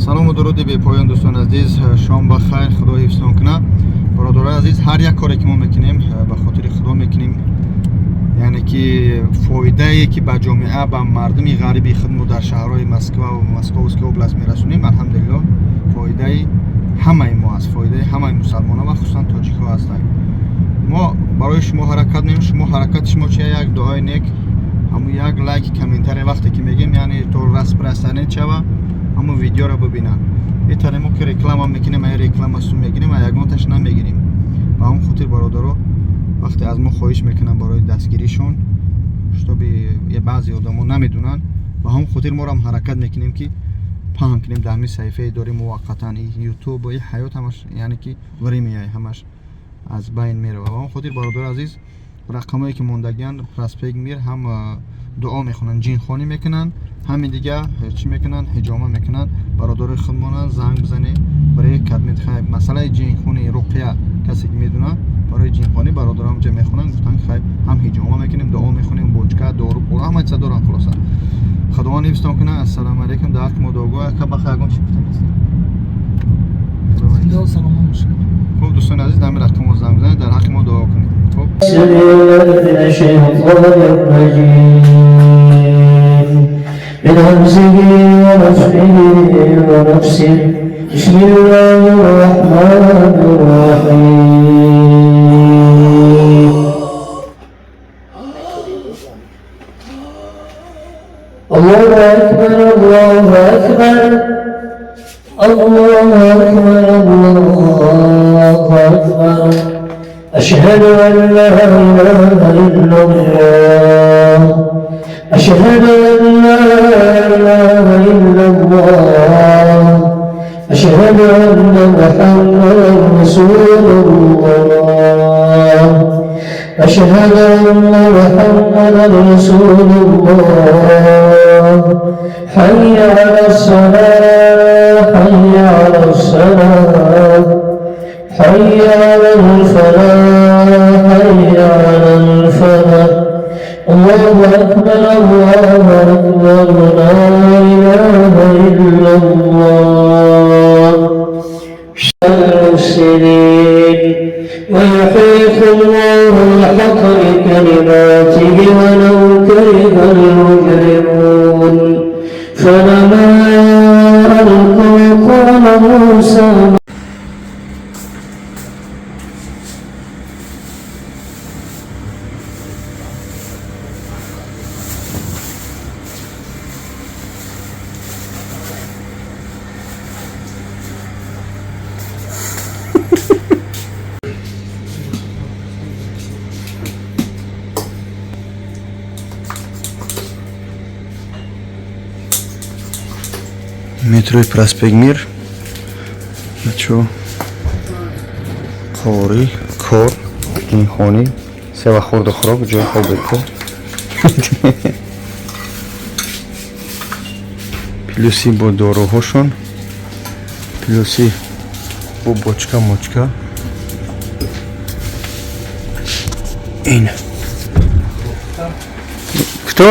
Салому дуруди бепоён, дӯстони азиз, шом ба хайр, Худо ҳифзтон кунад. Бародарои азиз, ҳар як коре ки мо мекунем, ба хотири Худо мекунем, яъне ки фоидае ки ба ҷомеа, ба мардуми ғариби худмо дар шаҳрҳои Москва ва Московская область мерасонем, алҳамдулилло, фоидаи ҳамаи мо аст, фоидаи ҳамаи мусалмонон ва хусусан тоҷикҳо ҳастанд. Мо барои шумо ҳаракат мекунем, шумо ҳаракати шумо чи? Як дуои нек, ҳамун як лайк, комментарий вақте ки мегем, яъне то распространить шава, ҳамун видеоро бибинанд. Битаре мо ки реклама мекунем, ай реклама сум мегирем, а ягонташ намегирем. Ба ҳамон хотир, бародаро, вақте аз мо хоҳиш мекунанд барои дастгиришон, чтобы баъзе одамо намедунанд, ба ҳамон хотир моро ҳаракат мекунем ки паҳн кунем дар ҳамин саҳифае дорем муваққатан. Ютуб, и ҳаёт ҳамаш, яъне ки время ҳамаш аз байн мерава. Ба ҳамон хотир, бародари азиз, рақамое ки мондагианд, проспект Мир, ҳам дуо мехонанд, ҷинхонӣ мекунанд, ҳамин дига чӣ мекунанд, ҳиҷома мекунанд. Бародарои худмона занг бизанед барои кадмет. Хай, масъалаи ҷинхонӣ, руқия, касе ки медонад, барои ҷинхонӣ бародарам ҷа мехонанд. Гуфтанд, ки хай, ҳам ҳиҷома мекунем, дуо мехонем, бочка, дору, ҳама чиза доранд. Хулоса, Худованд ҳифзтон кунад. Ассалому алайкум. Дар ҳаққи мо дуогӯ. Ака, баха, ягон чи гуфта нест? Саломат бошед. Хуб, дӯстони азиз, дар ҳамин рақамҳо занг бизанед, дар ҳаққи мо дуо кунед. Хуб. من الشيطان الرجيم، من همزه ونفخه ونفسه، بسم الله الرحمن الرحيم. الله أكبر، الله أكبر، الله أكبر، الله أكبر. أشهد أن لا إله إلا الله، أشهد أن لا إله إلا الله، أشهد أن محمدا رسول الله، أشهد أن محمدا رسول الله. حي على الصلاة، حي على الصلاة، حي على الفلاح، حي على الفلاح. الله أكبر، الله أكبر، لا إله إلا الله. المفسدين ويحيق الله الحق بكلماته ولو كره المجرمون. فلما ألقوا قال موسى Метрои проспект Мир, бачо, қорӣ, кор, ҷинхонӣ, сева, хурду хӯрок, ҷои хоби ко, плюси бо доруҳошон, плюси бо бочка мочка. Ин кто?